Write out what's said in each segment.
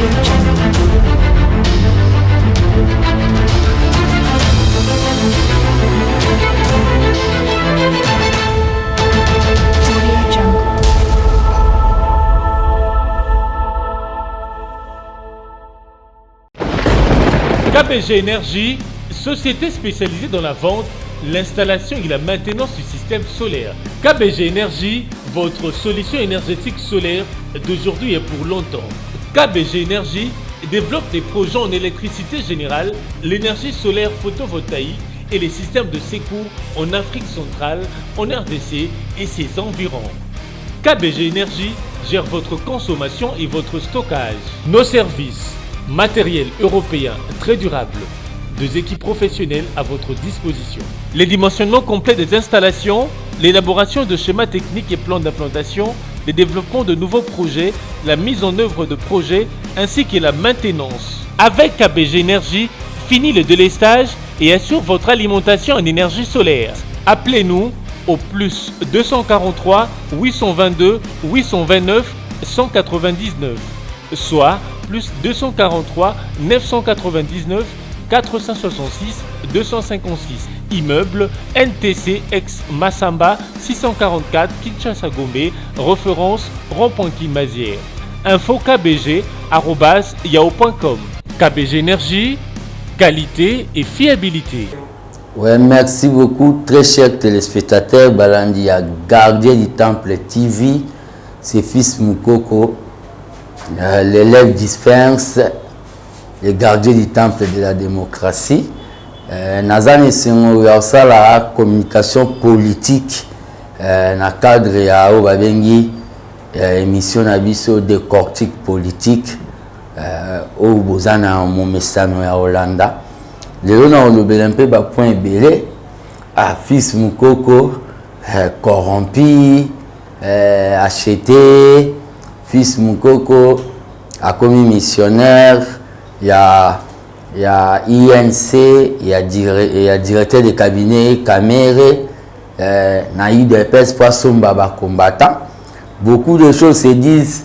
Audio Jungle. Audio Jungle. KBG Énergie, société spécialisée dans la vente, l'installation et la maintenance du système solaire. KBG Énergie, votre solution énergétique solaire d'aujourd'hui et pour longtemps. KBG Énergie développe des projets en électricité générale, l'énergie solaire photovoltaïque et les systèmes de secours en Afrique centrale, en RDC et ses environs. KBG Énergie gère votre consommation et votre stockage. Nos services, matériel européen très durable, deux équipes professionnelles à votre disposition. Les dimensionnements complets des installations, l'élaboration de schémas techniques et plans d'implantation, le développement de nouveaux projets, la mise en œuvre de projets ainsi que la maintenance. Avec KBG Énergie, fini le délestage et assure votre alimentation en énergie solaire. Appelez-nous au plus 243 822 829 199, soit plus 243 999 466 256. Immeuble NTC ex Massamba 644 Kinshasa Gombe, référence rond-point Mazière. Info KBG yahoo.com. KBG Énergie, qualité et fiabilité. Ouais, merci beaucoup, très chers téléspectateurs. Balandi ya gardien du Temple TV, c'est fils Mukoko, l'élève du Sphinx, le gardien du Temple de la démocratie. Naza na esengo ya kosala communication politique na cadre ya oyo babengi émission na biso Décortique politique, oyo boza na momesano ya Holanda. Lelo na kolobela mpe bapoint ebele. Ah, fils Mukoko corrompu, acheté. Fils Mukoko akomi missionnaire ya UNC, ya directeur de cabinet Kamerhe na UDPS po asomba bacombattant. Beaucoup de choses se disent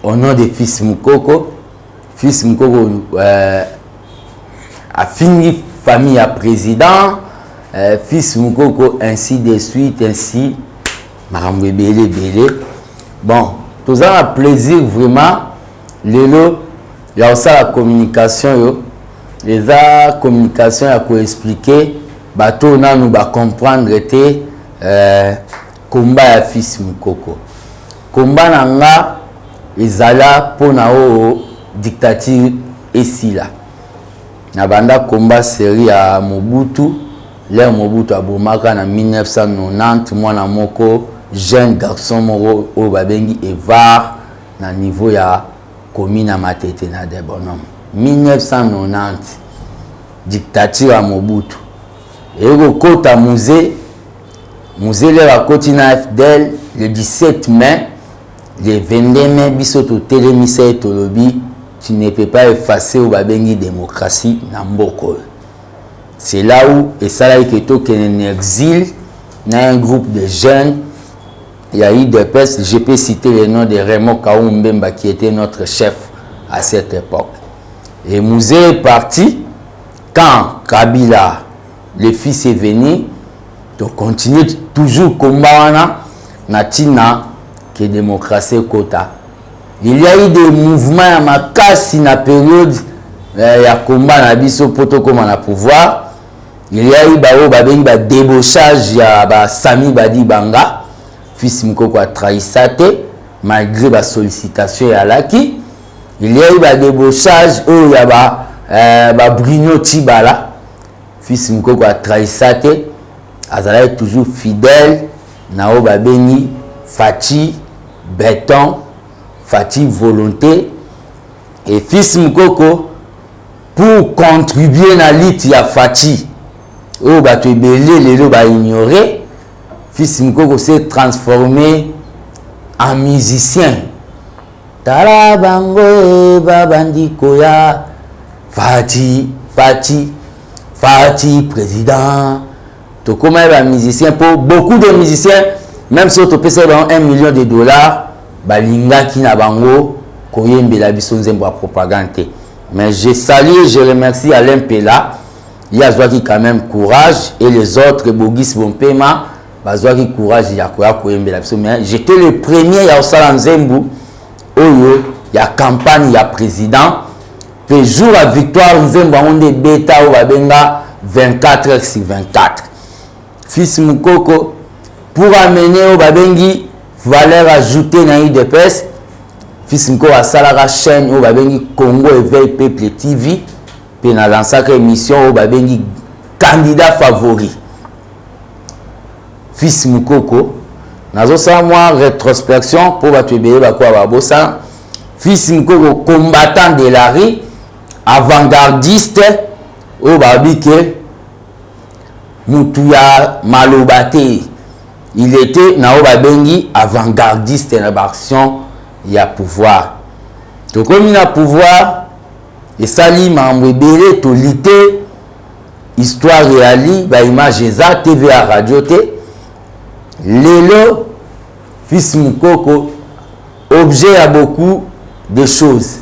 au nom de fils Mukoko. Fils Mukoko afingi famille ya président, fils Mukoko, ainsi de suite, ainsi makambo ebele ebele. Bon, toza na plaisir vraiment lelo ya kosala communication oyo. Eza communication ya koexpliquer bato oyo nanu bacomprendre te komba ya fils Mukoko. Komba na nga ezala mpona oyo dictature esila. Na banda komba série ya Mobutu. L'heure Mobutu abomaka na 1990 mwana moko, jeune garçon moko oyo babengi Evar, na niveau ya commune ya Matete na Debonhomme, 1990, dictature ya Mobutu eye kokota. Mzee, Mzee l'heure akoti na AFDL le 17 mai, le 22 mai biso totelemisa ye, tolobi: "Tu ne peux pas effacer oyo babengi démocratie na mboka oyo." C'est là où esalaki ke tokende na exil na un groupe de jeunes ya UDPS. Je peux citer le nom de Raymond Kaou Mbemba, qui était notre chef à cette époque. Et Mzee est parti. Quand Kabila le fils est venu, tocontinue toujours combat wana na ntina ke démocratie ekota. Il y a eu des mouvements ya makasi na période ya combat na biso mpo tokóma na pouvoir. Il y a eu baoyo babengi badébauchage ya basami Badibanga. Fils Mukoko atrahisa te malgré basollicitation eyalaki. Il y a eu badébauchage oyo ya ba Bruno Tshibala. Fils Mukoko atrahisa te, azalaki toujours fidèle na oyo babengi Fatshi béton, Fatshi volonté. Et fils Mukoko, pour contribuer na lutte ya Fatshi oyo bato ebele lelo baignore, fils Mukoko s'est transformé en musicien. Tala bango e babandi koya: "Fatshi, Fatshi, Fatshi président." Tokóma ye bamusicien mpo beaucoup de musiciens, même soki topesaki bango 1 million de dollars, balingaki na bango. koyembela biso nzembo ya propagande te. Mais je salue, je remercie Alain Mpela, ye azwaki quand même courage, et les autres, Bogis Bompema, bazwaki courage ya koya koyembela biso. Mais j'étais le premier ya kosala nzembo oyo ya campagne ya président, mpe jour ya victoire nzembo yango nde ebeta, oyo babenga 24 heures sur 24. Fils Mukoko, pour amener oyo babengi valeur ajoutée na UDPS, Fils Mukoko asalaka chaîne oyo babengi Congo Éveil Peuple TV, mpe nalansaka émission oyo babengi Candidat Favori. Fils Mukoko, nazosala mwa rétrospection mpo bato ebele bakoya babosana. Fils Mukoko, combattant de la rue, avant-gardiste, oyo babi ke mutu ya maloba te, il était na oyo babengi avant-gardiste na baaction ya pouvoir. Tokomi na pouvoir, esali makambo ebele, toli te, histoire eyali, baimage eza, TV ya radio te. Lelo Fils Mukoko, objet ya beaucoup de choses.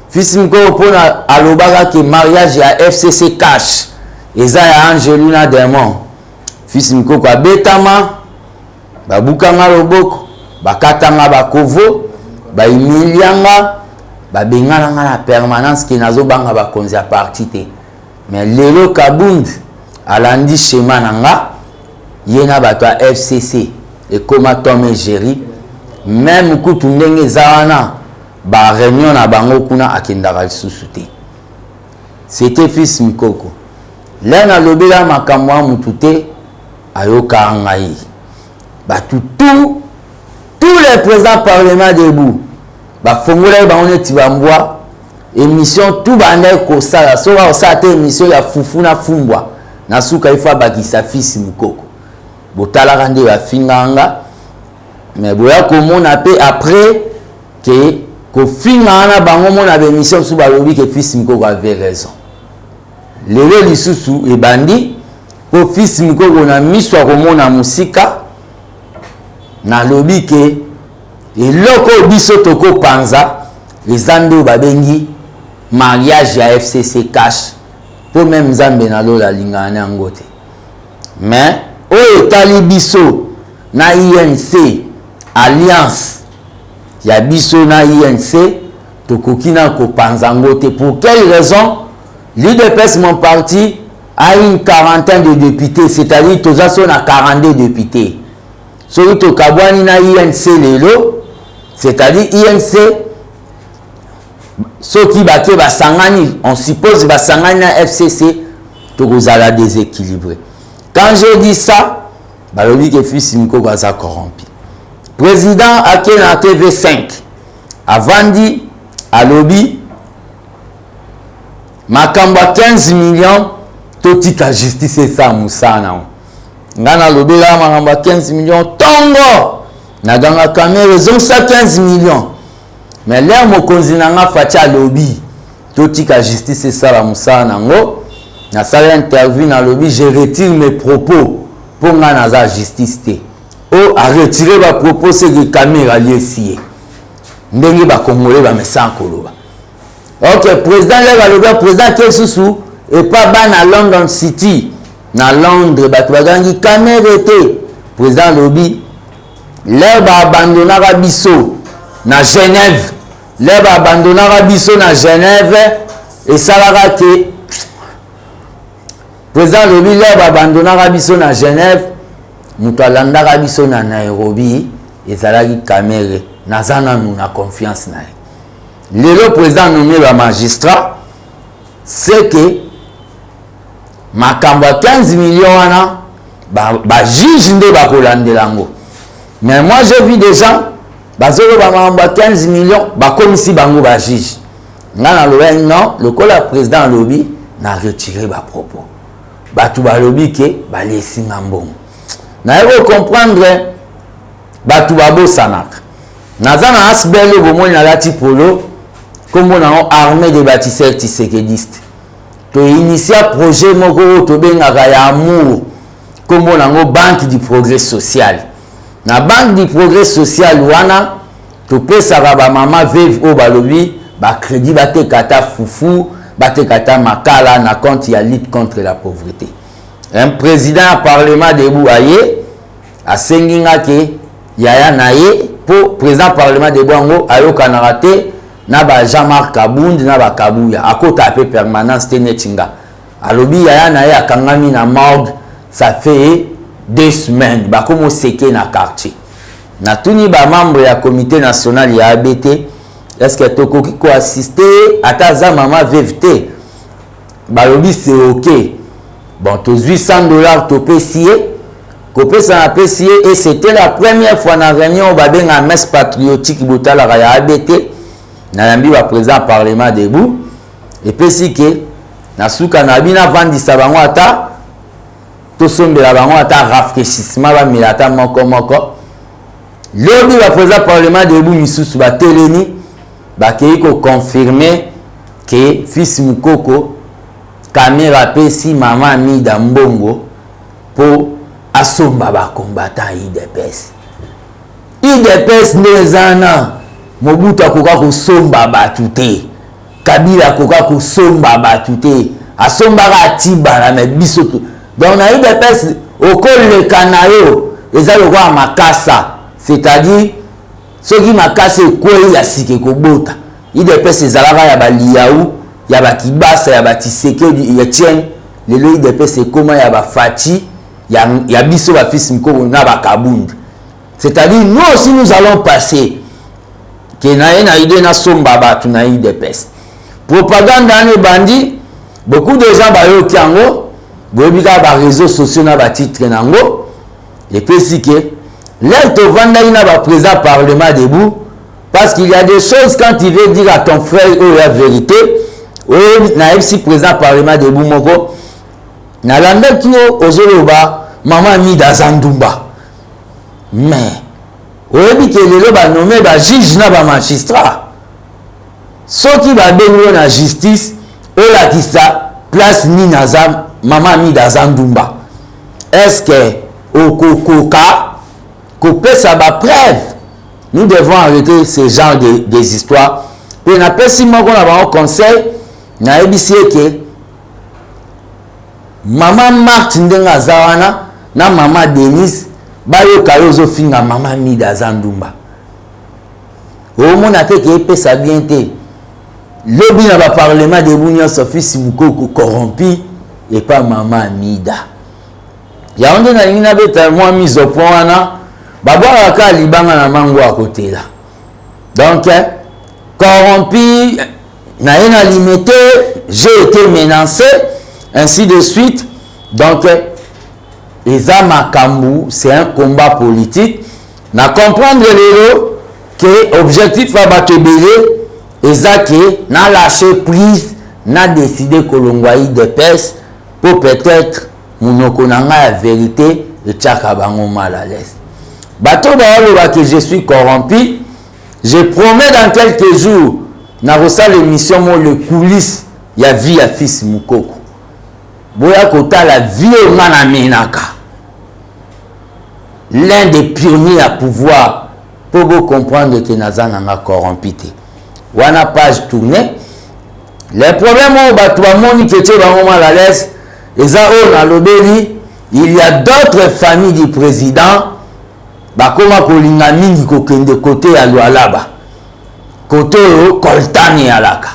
Fils Mukoko, mpona alobaka ke mariage ya FCC CACH eza ya angelu na démon, Fils Mukoko abetama, babukanga loboko, bakatanga bakovo, bahumilianga, babengananga na permanence ke nazobanga bakonzi ya parti te. Mais lelo Kabund alandi schéma na nga, ye na bato ya FCC, ekóma Tom et Jerry. Même kutu ndenge eza wana, baréunion na bango kuna akendaka lisusu te. C'était Fils Mukoko. L'heure nalobela makambo ya mutu te, ayokaka ngai. Bato tout, tous les présidents Parlement debout, bafongolaki bango neti bambwa. Émission tout bandaki kosala, soki akosala te émission ya fufu na fumbwa, na suka ifo abakisa Fils Mukoko. Botalaka nde bafingaka nga, mais boya komona mpe après ke kofinga wana, bango mona baémission mosusu balobi ke Fils Mukoko avait raison. Lelo lisusu ebandi mpo Fils Mukoko na miso akomona mosika. Nalobi ke eloko oyo biso tokopanza eza nde oyo babengi mariage ya FCC CACH, mpo même Nzambe na lola alingaka na yango te. Mais oyo etali biso na UNC, alliance ya biso na UNC, tokoki na kopanza yango te. Pour quelle raison? L'UDPS, mon parti, a une quarantaine de députés, c'est-à-dire toza so na 42 députés. Soki tokabwani na UNC lelo, c'est-à-dire UNC soki bake basangani, on suppose basangani na FCC, tokozala déséquilibré. Quand je dis ça, balobi ke Fils Mukoko aza corrompu. Président ake na TV5, avandi, alobi makambo ya 15 millions, totika justice esala mosala nango. Ngai nalobelaka makambo ya 15 millions ntongo, naganga Kamerhe ezongisa 15 millions. Mais l'heure mokonzi na nga Fatshi alobi totika justice esala mosala nango, nasala interview, nalobi je retire mes propos mpo ngai naza justice te. O aretire bapropos, seke Kamerhe aliesi ye ndenge bakongole bamesana koloba. Ok, président l'heure alobi, président ake lisusu epa bana London City na Londres, bato bagangi Kamerhe te. Président alobi l'heure baabandonaka biso na Genève, l'heure baabandonaka biso na Genève, esalaka ke président alobi l'heure baabandonaka biso na Genève, moto alandaka biso na Nairobi ezalaki Kamerhe, naza nanu na confiance na ye. Lelo président nommé bamagistrat, c'est que makambo ya 15 millions wana, bajuge nde bakolandela yango. Mais moi, j'ai vu des gens bazoloba makambo ya 15 millions, bakomisi bango bajuge. Ngai nalobaki non, lokola président alobi, na retire bapropos. Bato balobi ke balesinga mbongo. Naye kocomprendre, bato babosanaka. Naza na asbl, bomoni nalati polo, nkombo nango Armée de Bâtisseur Tshisekediste. Toinitia projet moko oyo tobengaka ya amour, nkombo nango Banque du Progrès Social. Na Banque du Progrès Social wana, Topesaka ba mama veuve oyo balobi ba credit, bateka ata fufu, bateka ata makala na compte ya lutte contre la pauvreté. Un président ya Parlement debout aye asengi nga ke yaya na ye, mpo président Parlement debout yango ayokanaka te na ba Jean-Marc Kabund na bakabuya, akota mpe permanence te neti nga. Alobi yaya na ye akangami na morgue, ça fait 2 semaines, bakomi oseke na quartier. Natuni bamembre ya comité national ya ABT: est ce que tokoki koassister ata aza mama veuve te? Balobi c'est OK. Bon, tozwi 100 $, topesi ye. Kopesa, napesi ye, et c'était la première fois na réunion babenga messe patriotique botalaka ya ABT. Nayambi baprésident Parlement debout, epesi ke na suka na bino avandisa bango, ata tosombela bango ata rafraîchissement, bamela ata moko moko. Lobi baprésident Parlement debout misusu batelemi, bakei koconfirmer ke fils Mokoko Kamerhe apesi mama Amida mbongo mpo asomba bacombattant UDPS. UDPS nde eza na Mobutu akoka kosomba bato te, Kabila akoka kosomba bato te, asombaka atibala me biso. Donc na UDPS okoleka na yo eza lokola makasa, c'est-à-dire soki makasa ekwei, ya sika ekobota. UDPS ezalaka ya baliau, ya bakibasa, ya baTshisekedi ya Etienne. Lelo UDPS ekóma ya baFatshi, ya biso bafils Mokoko na bakabunda, c'est-à-dire nous aussi nous allons passer. Ke na ye na idée nasomba bato na UDPS, propagande wana ebandi, beaucoup de gens bayoki yango. Boyebi kaka baréseaux sociaux na batitre nango. Epesi ke l'heure tovandaki na baprésident Parlement debout, parce qu'il y a des choses, quand tu veux dire à ton frère oyo ya vérité, oyo nayebisi président Parlement debout moko: nalandaki yo ozoloba mama Mida aza ndumba, mais oyebi ke lelo banommer bajuge na bamagistrat, soki babengi yo na justice, olakisa place nini aza mama Mida aza ndumba, est ce que okokoka kopesa bapreuve? Nous devons arrêter ce genre des histoires. Mpe napesi moko na bango conseil, nayebisi eke mama Marthe ndenge aza wana na mama Denise, bayoka yo ozofinga mama Mida aza ndumba, omona te ke epesa bien te. Lobi na baparlement debout nyonso, fils Mokoko corrompu epa mama Mida. Yango nde nalingi nabeta mwa mise au point wana. Babwakaka kaka libanga na mango akotela. Donc corrompu na ye na Limete, j'ai été menacé, ainsi de suite. Donc eza makambo, c'est un combat politique. Na comprendre lelo ke objectif ya bato ebele eza ke na lâcher prise, na décider kolongwa UDPS, mpo peut-être monoko na ngai ya vérité etiaka bango mal à l'aise. Bato baoloba ke je suis corrompu, je promets, dans quelques jours nakosala émission mo le coulisse ya vie ya fils Mokoko. Boya kotala vie oyo nga namenaka, l'un des pionniers ya pouvoir, mpo bocomprendre ke naza nanga corrompu te. Wana page tournée. Les problèmes oyo bato bamoni ke tie bango mal à l'aise eza oyo nalobeli: il y a d'autres familles du président bakóma kolinga mingi kokende kote ya Lualaba, kote oyo coltan eyalaka.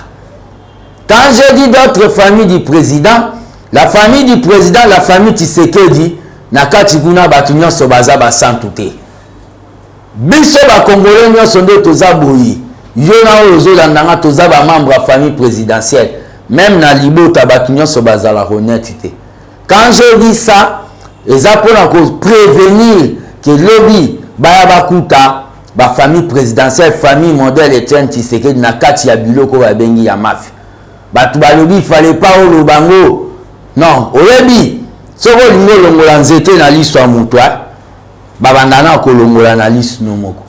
Quand je dis d'autres familles du président, la famille du président, la famille Tshisekedi, na kati kuna bato nyonso baza basantu te. Biso bakongole nyonso nde toza boye, yo na oyo ozolanda nga, toza bamembre ya famille présidentielle. Même na libota, bato nyonso bazala honnête te. Quand je dis ça, eza mpona koprévenir ke lobi baya bakuta bafamille présidentielle, famille modèle Etienne Tshisekedi, na kati ya biloko babengi ya mafia. Bato balobi fallait pas oloba ngo. Non, oyebi, soki olingi olongola nzete na liso ya moto, babanda na kolongola na liso no moko.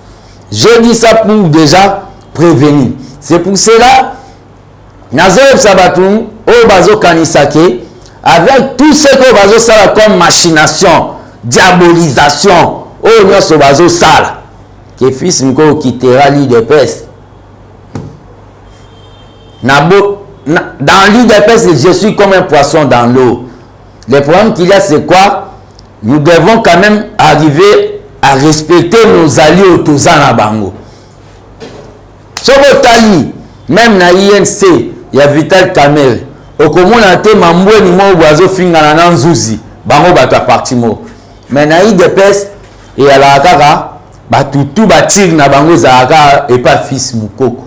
Je dis ça pour déjà prévenir. C'est pour cela nazoyebisa bato oyo bazokanisa ke avec tout ce que bazosala comme machination, diabolisation oyo nyonso bazosala. Que fils Mukoko quittera l'UDPS. Dans l'UDPS, je suis comme un poisson dans l'eau. Le problème qu'il y a, c'est quoi? Nous devons quand même arriver à respecter nos alliés toza na bango. Soki otali même na UNC ya Vital Kamerhe, okomona te Mambweni moko boye azofingana na Nzuzi, bango bato ya parti moko. Mais na UDPS eyalaka kaka bato tu batire na bango ezalaka kaka epa fils Mukoko.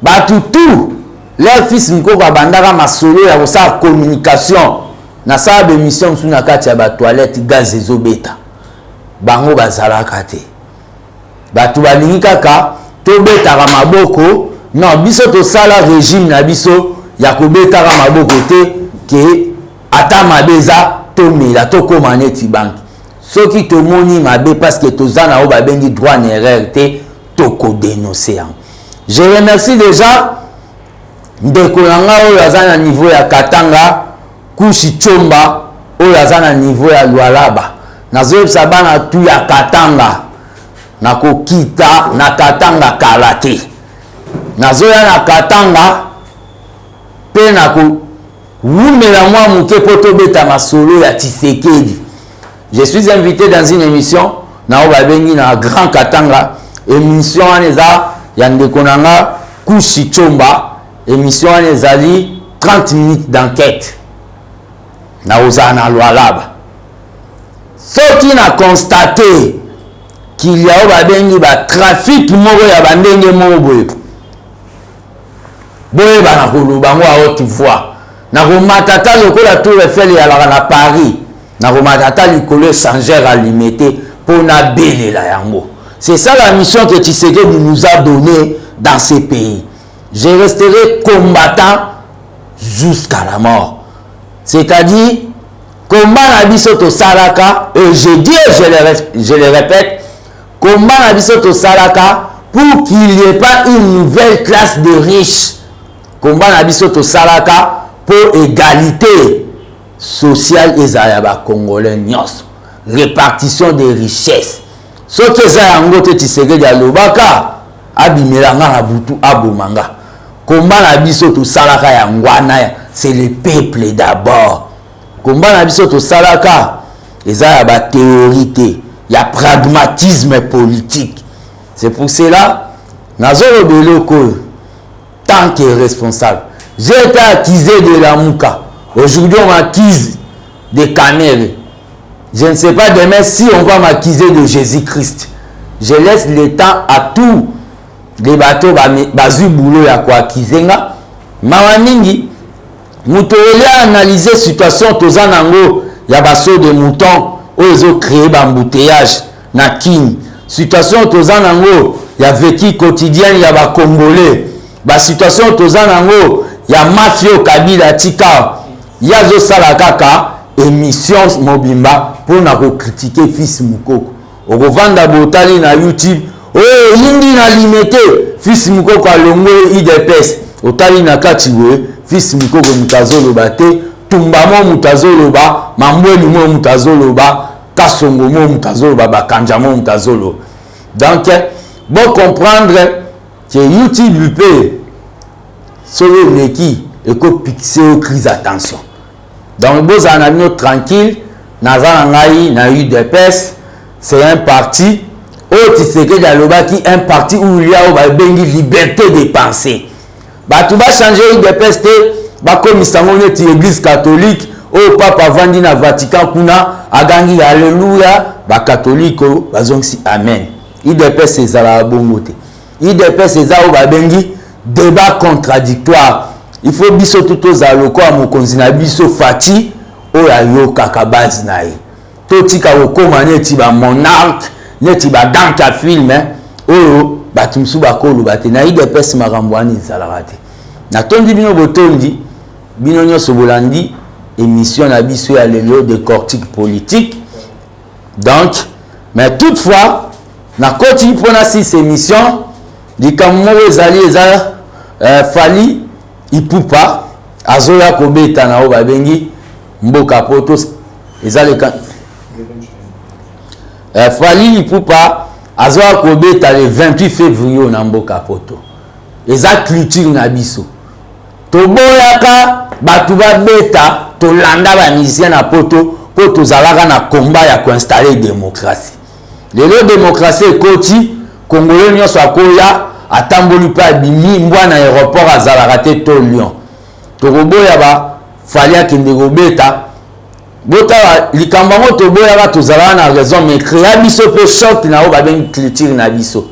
Bato tu leur fils Mukoko abandaka masolo ya kosala communication, nasala baémission mosusu na kati ya batoilette, gaz ezobeta, bango bazalaka te. Bato balingi kaka tobetaka maboko. Non, biso tosala régime na biso ya kobetaka maboko te, ke ata mabe eza tomela tokóma neti banque. Soki tomoni mabe, parce que toza na oyo babengi droit na erreur te, tokodénonce yango. Je remercie déjà ndeko na ngai oyo aza na niveau ya Katanga, Kushi Tshomba, oyo aza na niveau ya Lualaba. Nazoyebisa bana tu ya Katanga, nakokita na Katanga kala te. Nazoya na Katanga mpe nakowumela mwa moke mpo tobeta masolo ya Tshisekedi. Je suis invité dans une émission na oyo babengi na Grand Katanga. Émission wana eza ya ndeko na nga Kushi Tshomba. Émission wana ezali 30 minutes d'enquête. Nakozala na Lualaba. Soki na constate qu'il y a oyo babengi batrafic moko ya bandenge moko boye, boyeba na koloba yango à haute voix. Nakomata ata lokola Tour Eiffel eyalaka na Paris, nakomata ata likolo échangeur allumé mpo nabelela yango. C'est ça la mission que Tshisekedi nous a donné dans ce pays. Je resterai combattant jusqu'à la mort, c'est-à-dire combat na biso tosalaka, et je dis et je le répète, combat na biso tosalaka pour qu'il n'y ait pas une nouvelle classe de riches. Combat na biso tosalaka pour égalité sociale ezala ya bacongolais nyonso, répartition des richesses. Soki eza yango te, Tshisekedi alobaka abimela nga na butu, aboma nga. Combat na biso tosalaka yango wana, c'est le peuple d'abord. Combat na biso tosalaka eza ya bathéorie te, ya pragmatisme politique. C'est pour cela nazoloba eloko oyo tant que responsable. J'ai été accusé de Lamuka, aujourd'hui on m'accuse de Kamerhe. Je ne sais pas demain si on va m'accuser de Jésus-Christ. Je laisse le temps à tous les bateaux bazwi boulot ya koaccuser nga. Mawa mingi, moto olia analyse situation toza nango ya basaut de mouton oyo ezocréer baembouteillage na Kini, situation toza nango ya vécu quotidienne ya bacongolais, basituation toza nango ya mafia oyo Kabila tika. Ye azosala kaka émission mobimba mpona kocritiquer fils Mukoko. Okovanda botali na YouTube oyo oyindi na Limete, fils Mukoko alongwe UDPS. Otali na kati boye, fils Mukoko moto azoloba te, Tumba mo moto azoloba, Mambweni mo moto azoloba, Kasongo mo moto azoloba, Bakanja mo moto azoloba. Donc bocomprendre ke YouTube mpe soki eleki ekopikise yo crise attention. Donc bozala na bino tranquille. Naza na ngai na UDPS. C'est un parti oyo Tshisekedi alobaki, un parti où il y a oyo babengi liberté de penser. Bato bachange UDPS te, bakomisa yango neti église catholique oyo papa avandi na Vatican kuna, agangi alleluya, bakatholike oyo bazongisi amen. UDPS ezalaka bongo te. UDPS eza oyo babengi débat contradictoire. Il faut biso tu tozala lokola mokonzi na biso Fatshi oyo ayokaka base na ye. Totika kokóma neti bamonarque, neti badanke ya film oyo bato mosusu bakoloba te. Na UDPS makambo wana ezalaka te. Natondi bino, botondi bino nyonso bolandi émission na biso ya lelo, décortique politique. Donc, mais toutefois, nakoti mpona six émission. Likambo moko ezali, eza Fally Ipupa azoya kobeta na oyo babengi mboka poto. Eza leka Fally Ipupa. Azoya kobeta le 28 février na mboka poto. Eza culture na biso. Toboyaka bato babeta, tolanda ba musicien na poto mpo tozalaka na combat ya koinstaller démocratie. Lelo démocratie ekoti, Congolais nyonso akoya, atamboli mpe abimi mbwa na aéroport azalaka te to Lyon. Tokoboya ba Fally akende kobeta. Botala likambo yango, toboyaka, tozalaka na raison, mais créa biso mpe choc na oyo babengi culture na biso.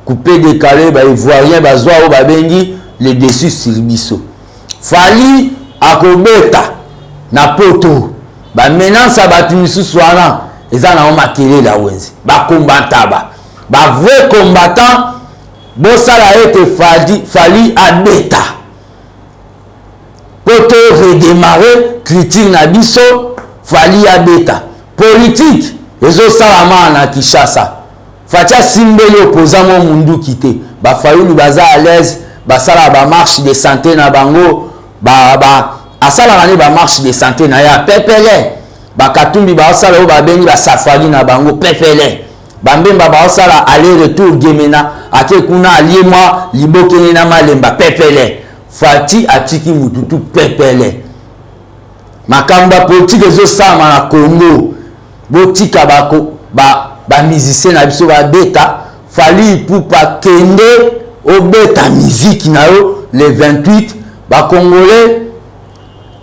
Coupé décalé, ba Ivoirien bazwa oyo babengi le dessus sur biso. Fally akobeta na poto, bamenance ya bato misusu wana eza nango makelele ya wenze. Bakombantaba, bavrai combattant, bosala ete Fally abeta po to redémarrer culture na biso. Fally abeta. Politique ezosalama na Kinshasa. Fatshi asimbeli opposant mo munduki te. Bafayulu baza à l'aise, basala bamarche de santé na bango, asalaka nde bamarche de santé na ye apepele. Bakatumbi baosala oyo babengi basafari na bango pepele. Bambemba baosala aller retour Gemena, ake kuna alie mwa libokene na malemba pepele. Fatshi atiki mututu pepele. Makambo ya politike ezosalama na Congo, botika bamusicien ba na biso babeta. Fally Ipupa, kende obeta miziki na yo le 28. Bacongolais,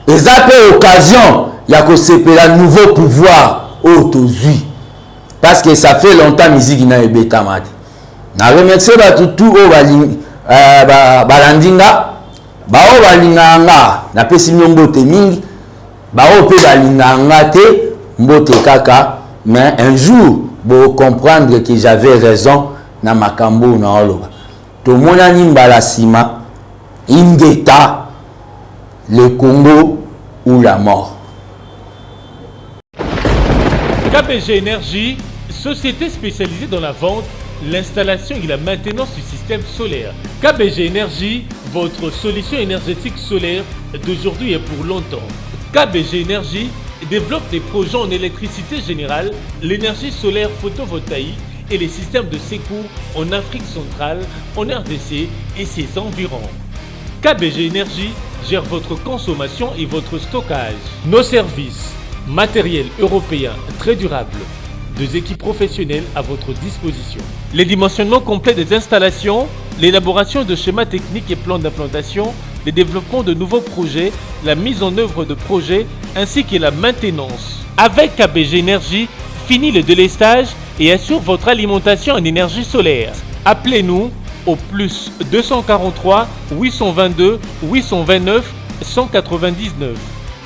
eza mpe occasion ya kosepela nouveau pouvoir oyo tozwi, parce que ça fait longtemps miziki na ebetama te. Na remercie bato tu oyo balandi nga, baoyo balingaka nga, napesi bino mbote mingi. Baoyo mpe balingaka nga te, mbote kaka. Mais un jour bocomprendre que j'avais raison na makambo oyo naoloba. Tomonani mbala nsima. Ingeta, le Congo ou la mort. KBG Énergie, société spécialisée dans la vente, l'installation et la maintenance du système solaire. KBG Énergie, votre solution énergétique solaire d'aujourd'hui et pour longtemps. KBG Énergie développe des projets en électricité générale, l'énergie solaire photovoltaïque et les systèmes de secours en Afrique centrale, en RDC et ses environs. KBG Énergie gère votre consommation et votre stockage. Nos services, matériel européen très durable, deux équipes professionnelles à votre disposition. Les dimensionnements complets des installations, l'élaboration de schémas techniques et plans d'implantation, le développement de nouveaux projets, la mise en œuvre de projets ainsi que la maintenance. Avec KBG Énergie, fini le délestage et assure votre alimentation en énergie solaire. Appelez-nous au plus 243 822 829 199,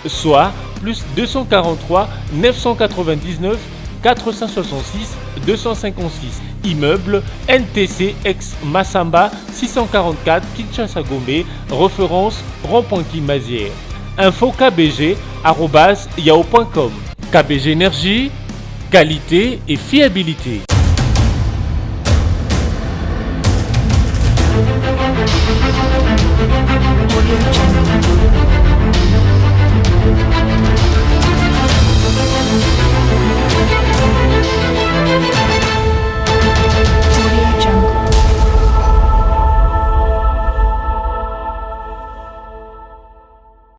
soit plus 243 999 466 256. Immeuble NTC ex Massamba 644 Kinshasa Gombe, référence rond-point Mazière. Info KBG yahoo.com. KBG Énergie, qualité et fiabilité. Audio.